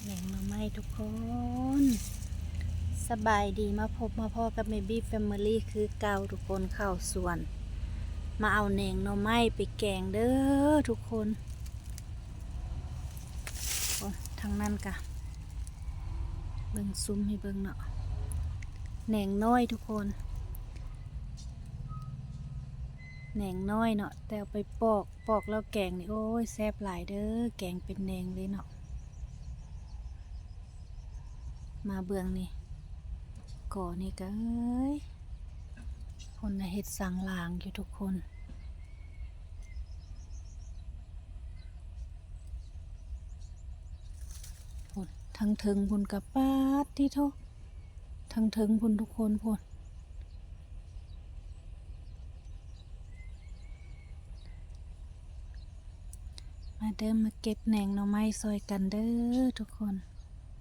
ແກງໜໍ່ໄມ້ທຸກຄົນ ສະບາຍດີ ມາພົບມາພໍ້ກັບແມ່ບີແຟມິລີຄືເກົ່າທຸກຄົນ ເຂົ້າສວນ ມາເອົາແໜງໜໍ່ໄມ້ໄປແກງເດີທຸກຄົນ. ໂອ້ ທາງນັ້ນກະ ເບິ່ງ ຊູມໃຫ້ເບິ່ງເນາະ ແໜງນ້ອຍທຸກຄົນ ແໜງນ້ອຍເນາະ ແຕ່ເອົາໄປປອກ ປອກແລ້ວແກງນີ້ ໂອ້ຍ ແຊບຫຼາຍເດີ ແກງເປັນແໜງເລີຍເນາະ. ມາເບິ່ງນີ້ ກໍນີ້ກະເອີຍ ຄົນນະເຮັດສັງຫຼາງຢູ່ທຸກຄົນ ພຸ້ນ ທາງເທິງພຸ້ນກະປາດຕິໂທ ທາງເທິງພຸ້ນທຸກຄົນພຸ້ນ. ມາເດີ ມາເກັບແໜງໜໍ່ໄມ້ຊ່ອຍກັນເດີທຸກຄົນ.